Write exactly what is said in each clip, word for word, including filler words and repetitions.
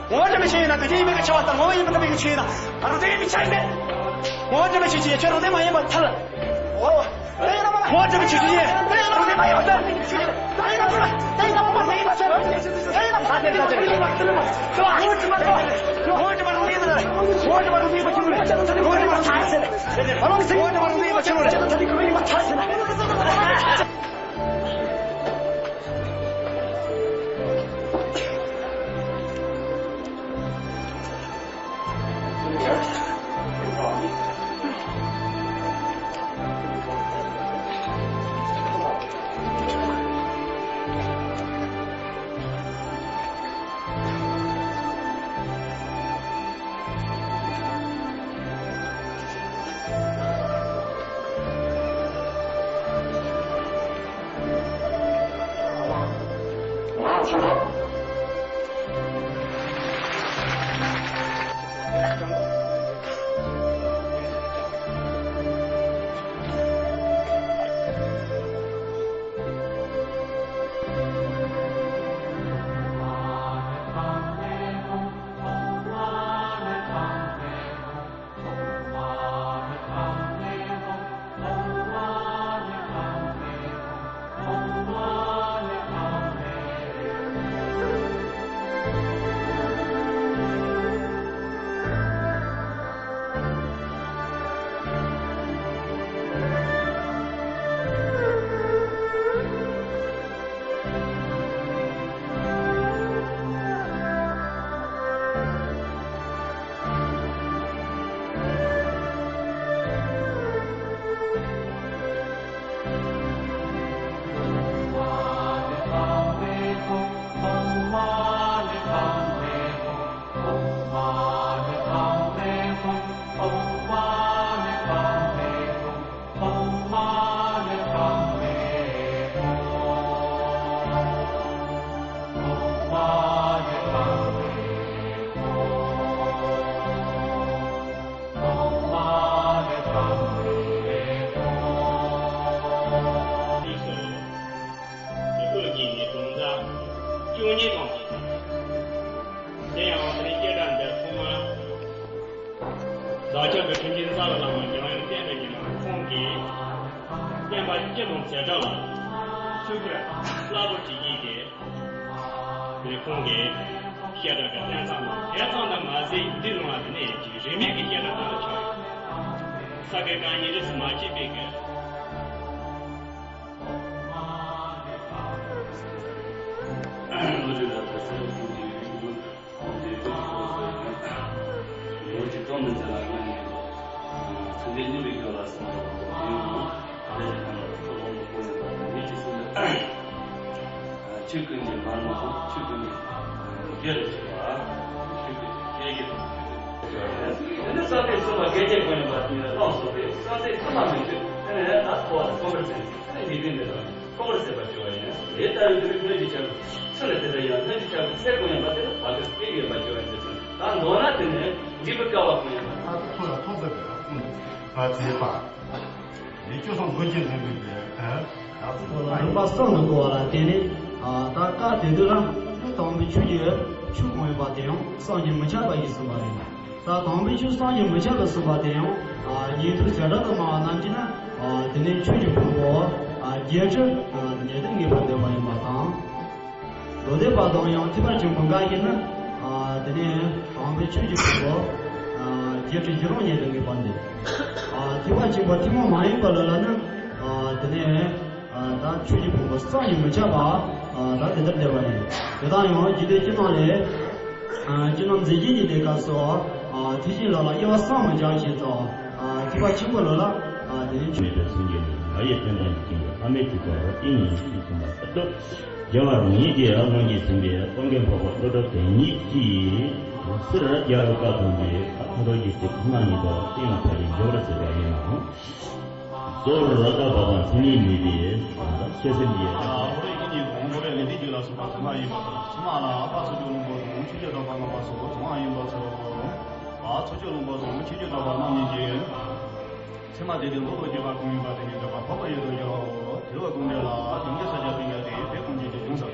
ངོ་བོ་འདྲ་མི་ཆོས་ཡིན་ན་དེ་ཅི་ཡིན་མིན་གྱི་ཆོས་པ་དང་ངོ་བོ་ཡིན་པ་འདྲ་མིན་གྱི་ཆོས་ཡིན་ན་རང་བདེན་ཡིན་པའི་ཆ་ཡིན་པས། ངོ་བོ་འདྲ་མི་ཆོས་ཅན་ཁྱོད་རང་བདེན་མ་ཡིན་པར་ཐལ། འོ། ངོ་བོ་འདྲ་མི་ཆོས་ཅན་རང་བདེན་མ་ཡིན་པར་ཐལ། དེ་ཡང་དེ་རིང་སྐད་གྲགས་འདི་ཐོག་མར་བདག་ཅག་གི་དྲིན་ཅན་ས་ལ་བླ་མ་འཇམ་དབྱངས་བསྟན་པའི་ཉི་མ་ཁོང་གིས་བསྟན་པ་སྤྱི་དང་མཛའ་གྲོགས་ལ་ཆོས་བརྒྱུད་བསླབ་པ་བྱེད་ཀྱི་དེ། དེ་ཁོང་གིས་བཤད་གྲྭ་གི་བསྟན་བསམ་ལ་དེ་ཙམ་དུ་མ་ཟད་འདི་ལུང་བ་དེ་ནས་ཀྱི་རིས་མེད་ཀྱི་བཤད་གྲྭ་དག་ལ་ཆགས་ཡོད། ས་དགེ་བཀའ་རྙིང་རིས་སུ་མ་ཆད་པའི་གི། ལོ་གཅིག་ལ་ད་སེམས་ཀྱི་ཡོད་ཀྱི་ཡོད། ཁོང་དེ་ཀུན་གྱི་སོ་སོའི་ལོ་གཅིག་གཏོང་མི་འཛིན་ལ་ང་ནི་ཚུལ་འདི་སྙིང་པའི་སྐྱོ་ལ་སོང་བ་ཡིན་ཡང་ད་ལྟ་ཞིག་གང་ལ་ཁོ་ལོང་དུ་ཁོང་ཡོད་པ་དང་མི་གཅིག་སུ་ལ་ཆོས་ཀུན་གྱི་མ་ནོར་ཆོས་ཀུན་གྱི་དགེ་རུ་ཆེ་བ་ཆོས་ཀུན་གྱི་དགེ་རུ་ཆེ་བ་དེ་ནི་སངས་རྒྱས་གསུངས་པ་དགེ་རྒྱས་ཀུན་ཡོད་པ་དེ་ནི་བླངས་སོ་པས་སངས་རྒྱས་ཐ་མ་མི་འཆོས་དེ་ནི་ད་ཐོ་བ་དང་ཐོ་འབར་ཟེར་ནས། ཁོང་ཁྲོ་ཟད་པར་བྱ་བ་ཡིན། དེ་ལྟ་བུའི་དུས་སྣོད་ཀྱི་ཆར་ཆུ་ལ་དེ་ལྟར་ཡང་སྣོད་ཀྱི་ཆར་ཚད་ཀུན་ཡང་མ་དེ་ལ་བག་གི་སྐད་ཡོད་པར་བྱ་བ་ཡིན་ཟེར་གསུངས། ད་མདོར་ན་དེ་ནི་འཇིགས་པའི་སྐལ་བ་ཀུན་ཡང་མ། ཐག་ཐོག་ལ་ཐོག་ཚད་པའི་ཁོང་ལ་མཛད་པ། དེ་སྐྱོ་སོང་མགོ་ཅན་ལྷན་པའི་ལས་ད་ཐོག་ལ་རིམ་པ་གསུམ་དུ་བགོ་བ་ལ་བརྟེན་ནས་ད་སྐབས་དེ་དུས་ལ་དང་པོའི་ཆོས་ཀྱི་ཆོས་གང་ཡོད་པ་དེ་ཡང་བསམ་གྱིས་མི་ཁྱབ་པ་ཞིག་གསུངས་པ་རེད། ད་དང་པོའི་ཆོས་བསམ་གྱིས་མི་ཁྱབ་པ་གསུངས་པ་དེ་ཡང་ཉན་ཐོས་བྱེ་བྲག་ཏུ་སྨྲ་བ་རྣམས་ཀྱིས་ནི་དེ་ནས་ཆོས་ཀྱི་ཕུང་པོ་བརྒྱད་ཁྲི་དེ་ནས་དེ་ངེས་པར་འདོད་པ་ཡིན་པ་དང་། མདོ་སྡེ་པ་དང་ཡང་ཐེག་པ་ཆེན་པོ་འགའ་ཞིག་ནི་དེ་ནས་དང་པོའི་ཆོས་ཀྱི་ཕུང་པོ་བརྒྱད་ཁྲི་བཞི་སྟོང་ཉིད་དུ་ངེས་པར་འདོད། ཐེག་པ་ཆེན་པོ་ཐུན་མོང་མ་ཡིན་པ་ལ་ལ་ནི་དེ་ནས། ད་ཆོས་ཀྱི་ཕུང་པོ་བསམ་གྱིས་མི་ཁྱབ་པ་ད་དེ་ལྟར་བསྡད་པ་ཡིན། དེ་དག་ཡང་རྒྱུད་སྡེ་སྤྱི་རྣམ་ལས། སྤྱི་རྣམ་མཛེས་རྒྱན་གྱི་སྡེ་ཁག་སོགས་ཐེག་ཆེན་ལ་ལ་དབྱེ་བ་བསམ་མི་ཁྱབ་ཞིག་དང་། ཐེག་པ་ཆེན་པོ་ལ་ལ་དེ་ནི་ཆོས། མེད་པའི་སེམས་ཀྱི་ནི་ང་ཡི་དོན་དམ་ཡིན་གྱི་ཨ་མའི་ཚིག་པ་ཨིན་ཡིན་ཞེས་གསུངས་པ་ལྟར་དུ། རྒྱལ་བ་རང་ཉིད་ཀྱི་དབང་གིས་ཟིན་པའི་སྟོན་ཀའི་འཕགས་པ་ཀླུ་སྒྲུབ་དེ་ཉིད་ཀྱིས་གསེར་རྒྱལ་བའི་བཀའ་དང་འདི་ཁ་ཐོར་གྱི་ཚིག་ཁོ་ན་ཉིད་དུ་ཏིང་ལ་ཕར་ཡིན་འཇོག་ར་ཟེར་བ་ཡིན་ནའང་། གཙོ་བོར་ར་ད་བ་བ་མཚན་ཉིད་མེད་པའི་ཆོས་སེམས་ཀྱི། ཨ་ཧོ་རེ་ཡིན་ཡིན་དང་ཧོ་རེ་ལས་དེ་རྒྱུད་ལ་སོགས་པ་དུ་མ་ཡིན་པ་དང་ཕྱི་མ་ལ་ཨ་པ་ཚོ་ཀྱོ་ལུང་པ་དང་ཆུ་ཀྱོ་དང་པ་ང་པ་སོགས་དུ་མ་ཡིན་པ་ཚོ། ཨ་ཚོ་ཀྱོ་ལུང་པ་དང་ཆུ་ཀྱོ་དང་པ་རྣམ་གཉིས་ཀྱི། ཚད་མ་དེ་དེ་ལོ་ལོ་རྒྱས་པ་གང་ཡིན་པ་དེ་ནི་འདྲ་བ་འཕགས་པ་ཡོད་དོ་ཡོད་པའོ། དེ་བ་ཀུན་འདྲ་ལ་གང་གི་ས་ཆ་པིང་ཡ་དེ་དེ་ཀུན་གྱི་དེ་ཅུང་ཟད།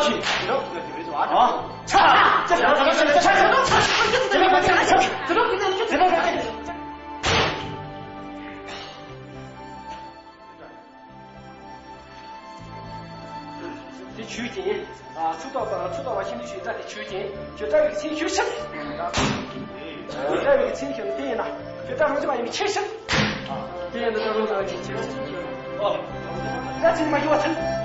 ལགས་ཀྱིས། ཨ། ཆ། ཆ། དེ་ཆོས་ཅན། ཨ། ཚུར་ལྟོས་པ། ཚུར་ལྟོས་པ་ཤིན་ཏུ་ཞེ་དྲག་དེ་ཆོས་ཅན། ཁྱོད་ལྟ་བའི་ཚེ་ཁྱོད་ཤི། ལྟ་བའི་ཚེ་ཁྱོད་དེ་ཡིན་ན། ཁྱོད་ལྟ་རང་བཞིན་མ་ཡིན་པའི་ཕྱིར་ཤི། དེ་ཡིན་ན་ད་རུང་ལྟ་བའི་ཕྱིར་ཤི། ཨོ། ད་ཚིག་མ་ཡོད་ཚུལ།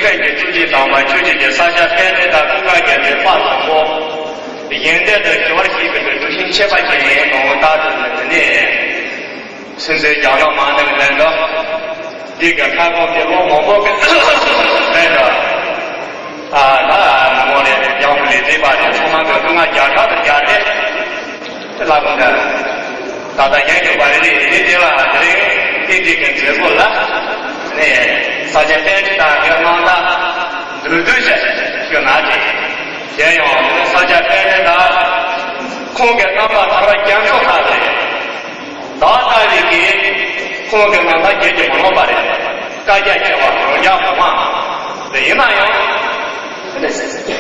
ཀྱི་ཐུགས་རྗེ་དམ་པ་ཆོས་ཀྱི་རྒྱལ་ས་སྐྱ་པཎྜི་ཏ་ཀུན་དགའ་རྒྱལ་མཚན་དཔལ་བཟང་པོ་གཞན་དོན་དུ་ཞི་བར་གཤེགས་པའི་གྲུབ་ཆེན་ཁྱད་པར་ཅན་ཡིན་གང་ལྟར་དུ་ནི་དེ་ནས་སུན་གཙེར་རྒྱ་གར་མ་ནུབ་ལན་འདྲ། འདི་ག་ཁ་སྐོང་དེ་ལོ་མང་པོ་གི་ལན་འདྲ། ཨ་ད་མི་མང་ལས་ཡང་ལས་བྱེད་པ་དེ་ཚང་མ་གི་སྐུ་ང་བརྒྱ་ཕྲག་ཏུ་བརྒྱ་སྟེ། ལ་ཀུན་དགའ། ད་ལྟ་ཡན་གྱི་བར་རེ་རེ་དེ་ལ་དེ་རིང་ཏིང་ཏིང་གི་མཛད་སྒོ་ལ། ནས་ས་སྐྱ་པཎྜི་ཏ་གི་རྣམ་ཐར་མདོར་བསྡུས་ཤིག་ཞུ་ན་དེ། དེ་ཡང་ས་སྐྱ་པཎྜི་ཏ་ཁོང་གི་རྣམ་པ་ཐར་པ་རྒྱ་མཚོ་ལྟ་བུ་རེད། བདག་ལྟ་བུ་གིས་ཁོང་གི་རྣམ་ཐར་རྒྱས་ཀྱི་མ་ནོར་བ་རེད། བཀའ་རྒྱ་ཆེ་བ་རང་རྒྱ་གོང་མ་རེད། ཡིན་ན་ཡང་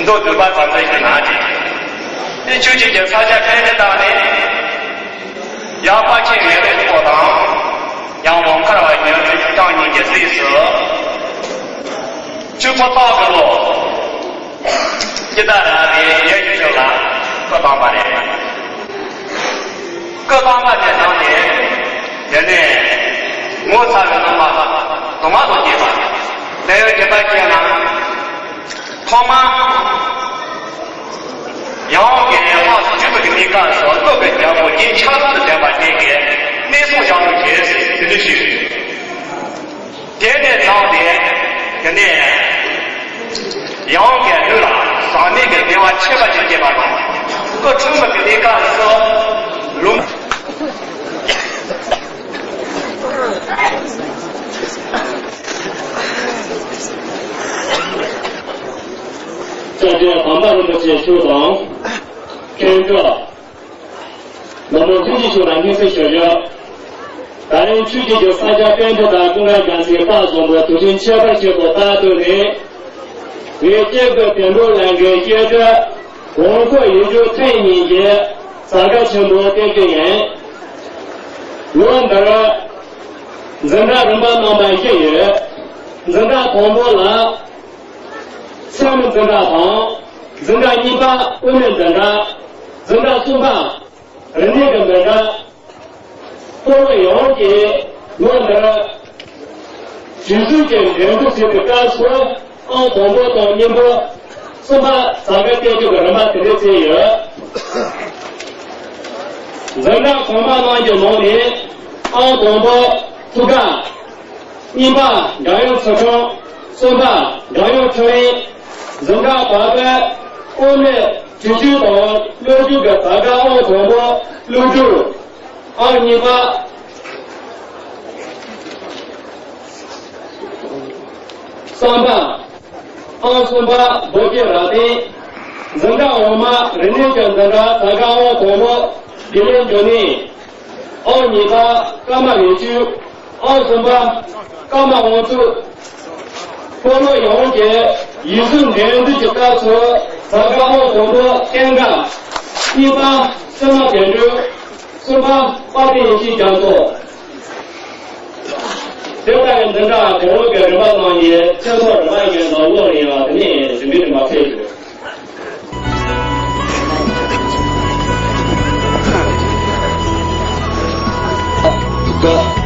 མདོར་བསྡུས་པ་ཙམ་ཞིག་ཞུ་ན་དེ། དེ་ཆོས་ཀྱི་རྒྱལ་ས་སྐྱ་པཎྜི་ཏ་ནི། ཡབ་དཔལ་ཆེན་ཡེ་ཤེས་མགོན་པོ་དང་། ཡང་མོ་མཁར་བ་ཉེར་དྲུག་བཅུ་གྲངས་གཉིས་ཀྱི་སྲས་སུ། ཆོས་འཁོར་སྟག་གི་ལོ། སྤྱི་ཟླ་ར་བའི་ཡ་བཞི་ཚོ་ལ་སྐུ་བལྟམས་པ་རེད། སྐུ་བལྟམས་པ་དེ་དང་དེ། དེ་ནས་ངོ་མཚར་བའི་རྣམ་པ་དུ་མ་དང་བཅས་པ། དེ་ཡང་རྒྱས་པར་བཤད་ན། ཐོག་མར། ཡང་གི་ལྷ་སུ་བྱོན་པའི་གནས་སྐབས་སུ་སྟོབས་ཀྱི་རྒྱལ་པོ་རྗེ་ཕྱག་ན་བསྡད་པ་ཅན་གྱི་གནས་སུ་བཞུགས་པ་བྱས་ཟེར་དེ་འདྲ་ཞུས། དེ་ནས་བཟུང་སྟེ་དེ་ནས་ཡང་གི་ལུས་ལ་ཟག་མེད་ཀྱི་བདེ་བ་ཆེན་པོ་ཅིག་སྐྱེས་པ་དང་སྐུ་འཁྲུངས་པའི་གནས་སྐབས་སུ་ལུང་། སྐྱབས་རྗེ་དམ་པ་རིན་པོ་ཆེ་མཆོག་དང་། མཁན་སློབ་མོ་ཐུགས་རྗེ་ཆེ་ལ་སྙན་སེང་ཞུ་རྒྱུ། ད་རིང་ཆོས་ཀྱི་རྒྱལ་ས་སྐྱ་པཎྜི་ཏ་ཀུན་དགའ་རྒྱལ་མཚན་དཔལ་བཟང་པོ་དུས་ཆེན་ཁྱད་པར་ཅན་པོ་ལྟར་དུ་ནི། ངེད་སྐྱེ་དགུའི་བོན་པོ་ལྷན་རྒྱས་སྐྱེ་སྟོད་གོང་འཁོད་ཡུལ་གྲུ་ཐེངས་གཉིས་ཀྱི་གཟའ་སྐར་ཆེན་པོ་སྟེར་རྒྱུ་ཡིན། ལོ་འདིར་འཛིན་གྲྭ་རིམ་པ་རྣམ་པ་བཞི་ཡོད། འཛིན་གྲྭ་དང་པོ་ལ། མཚན་མོ་འཛིན་གྲྭ་དང་། འཛིན་གྲྭ་གཉིས་པ་དབུ་མེད་འཛིན་གྲྭ། འཛིན་གྲྭ་གསུམ་པ། རིག་གནས་ཀྱི་འཛིན་གྲྭ། སྤོ་ལོ་ཡོངས་ཀྱིས་ལོ་འདིར་རྗེས་ཟུར་གྱི་འགྲན་བསྡུར་བྱེད་པའི་སྐབས་སུ་ཨང་དང་པོ་དང་གཉིས་པ། གསུམ་པ་གཟའ་སྐར་སྟེར་རྒྱུ་གི་རིམ་པ་དེ་འདྲ་བྱས་ཡོད། འཛིན་གྲྭ་གོང་མ་རྣམས་ཀྱི་ནང་ནས་ཨང་དང་པོ་ཐུགས་དགའ། གཉིས་པ་སྒྲ་དབྱངས་ཚུལ་ཁྲིམས། གསུམ་པ་སྒྲ་དབྱངས་ཁྲི་དབྱིངས། འཛིན་གྲྭ་བར་པའི་དབུ་མེད་དུས་ཆེན་དང་སློབ་ཕྲུག་གི་གཟའ་སྐར་ཨང་དང་པོ་ཀླུ་སྒྲུབ། ཨང་གཉིས་པ། གསུམ་པ། ཨང་གསུམ་པ་རྡོ་རྗེ་རབ་བརྟན། འཛིན་གྲྭ་འོག་མ་རིག་གནས་ཀྱི་འཛིན་གྲྭ་གཟའ་སྐར་ཨང་དང་པོ་དགེ་ལེགས་འབྱུང་གནས། ཨང་གཉིས་པ་ཀརྨ་རིག་ཆོས། ཨང་གསུམ་པ་ཀརྨ་དབང་ཕྱུག། སྤོ་ལོ་ཡོངས་ཀྱི་ཡིག་གཟུགས་འགྲན་བསྡུར་གྱི་སྐབས་སུ་གཟའ་སྐར་ཨང་དང་པོ་སྐལ་བཟང་། གཉིས་པ་བསོད་ནམས་དོན་གྲུབ། གསུམ་པ་དཔལ་ལྡན་ཡེ་ཤེས་རྒྱ་མཚོ། དེ་ལྟར་འཛིན་གྲྭ་གང་རུང་གི་རིམ་པ་ནང་ནས་མཚན་ཐོ་རིམ་པ་ཡིན་ལ་ལོག་ནས་ཡང་དེ་ནས་རིམ་པས་རིམ་པ་ཕེབས་ཡོད།